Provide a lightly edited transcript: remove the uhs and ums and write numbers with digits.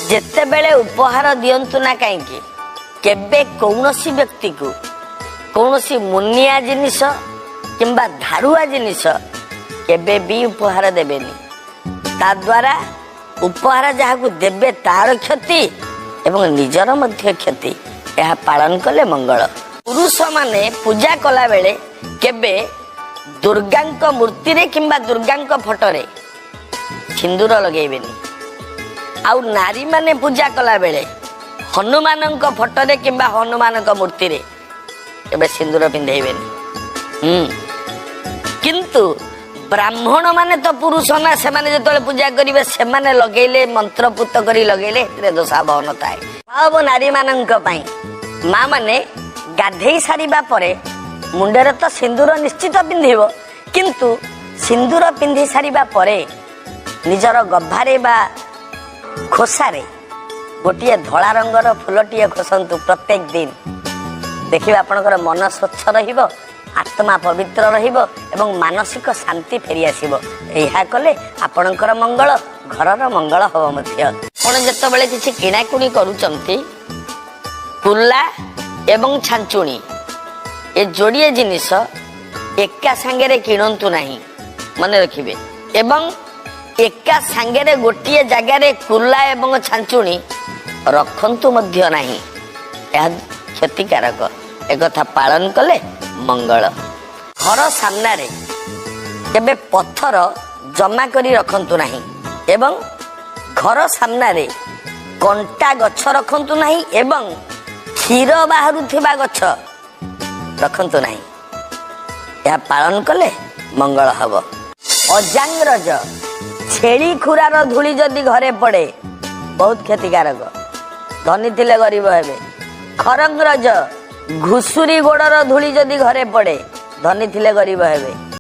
ଯେତେବେଳେ ଉପହାର ଦିଅନ୍ତୁ ନା କାହିଁକି, କେବେ କୌଣସି ବ୍ୟକ୍ତିକୁ କୌଣସି ମୁନିଆ ଜିନିଷ କିମ୍ବା ଧାରୁଆ ଜିନିଷ କେବେ ବି ଉପହାର ଦେବେନି। ତା ଦ୍ୱାରା ଉପହାର ଯାହାକୁ ଦେବେ ତାର କ୍ଷତି ଏବଂ ନିଜର ମଧ୍ୟ କ୍ଷତି। ଏହା ପାଳନ କଲେ ମଙ୍ଗଳ। ପୁରୁଷମାନେ ପୂଜା କଲାବେଳେ କେବେ ଦୁର୍ଗାଙ୍କ ମୂର୍ତ୍ତିରେ କିମ୍ବା ଦୁର୍ଗାଙ୍କ ଫଟୋରେ ସିନ୍ଦୁର ଲଗେଇବେନି। ଆଉ ନାରୀମାନେ ପୂଜା କଲାବେଳେ ହନୁମାନଙ୍କ ଫଟୋରେ କିମ୍ବା ହନୁମାନଙ୍କ ମୂର୍ତ୍ତିରେ କେବେ ସିନ୍ଦୁର ପିନ୍ଧେଇବେନି। କିନ୍ତୁ ବ୍ରାହ୍ମଣ ମାନେ ତ ପୁରୁଷ ନା, ସେମାନେ ଯେତେବେଳେ ପୂଜା କରିବେ, ସେମାନେ ଲଗେଇଲେ, ମନ୍ତ୍ରପୁତ କରି ଲଗେଇଲେ ଏଥିରେ ଦୋଷାବହ ନଥାଏ। ହବ ନାରୀମାନଙ୍କ ପାଇଁ, ମା ମାନେ ଗାଧେଇ ସାରିବା ପରେ ମୁଣ୍ଡରେ ତ ସିନ୍ଦୁର ନିଶ୍ଚିତ ପିନ୍ଧିବ, କିନ୍ତୁ ସିନ୍ଦୁର ପିନ୍ଧି ସାରିବା ପରେ ନିଜର ଗଭାରେ ବା ଖୋସାରେ ଗୋଟିଏ ଧଳା ରଙ୍ଗର ଫୁଲଟିଏ ଖୋସନ୍ତୁ ପ୍ରତ୍ୟେକ ଦିନ। ଦେଖିବେ, ଆପଣଙ୍କର ମନ ସ୍ୱଚ୍ଛ ରହିବ, ଆତ୍ମା ପବିତ୍ର ରହିବ ଏବଂ ମାନସିକ ଶାନ୍ତି ଫେରି ଆସିବ। ଏହା କଲେ ଆପଣଙ୍କର ମଙ୍ଗଳ, ଘରର ମଙ୍ଗଳ ହେବ ମଧ୍ୟ। ଆପଣ ଯେତେବେଳେ କିଛି କିଣାକୁଣି କରୁଛନ୍ତି, କୁଲା ଏବଂ ଛାଞ୍ଚୁଣି ଏ ଯୋଡ଼ିଏ ଜିନିଷ ଏକା ସାଙ୍ଗରେ କିଣନ୍ତୁ ନାହିଁ, ମନେ ରଖିବେ। ଏବଂ ଏକା ସାଙ୍ଗରେ ଗୋଟିଏ ଜାଗାରେ କୁଲା ଏବଂ ଛାଞ୍ଚୁଣି ରଖନ୍ତୁ ମଧ୍ୟ ନାହିଁ, ଏହା କ୍ଷତିକାରକ। ଏକଥା ପାଳନ କଲେ ମଙ୍ଗଳ। ଘର ସାମ୍ନାରେ କେବେ ପଥର ଜମା କରି ରଖନ୍ତୁ ନାହିଁ ଏବଂ ଘର ସାମ୍ନାରେ କଣ୍ଟା ଗଛ ରଖନ୍ତୁ ନାହିଁ ଏବଂ କ୍ଷୀର ବାହାରୁଥିବା ଗଛ ରଖନ୍ତୁ ନାହିଁ। ଏହା ପାଳନ କଲେ ମଙ୍ଗଳ ହେବ। ଅଜାଙ୍ଗ୍ରଜ ଛେଳି ଖୁରାର ଧୂଳି ଯଦି ଘରେ ପଡ଼େ, ବହୁତ କ୍ଷତିକାରକ, ଧନୀ ଥିଲେ ଗରିବ ହେବେ। ଖରଙ୍ଗ୍ରଜ ଘୁଷୁରୀ ଗୋଡ଼ର ଧୂଳି ଯଦି ଘରେ ପଡ଼େ, ଧନୀ ଥିଲେ ଗରିବ ହେବେ।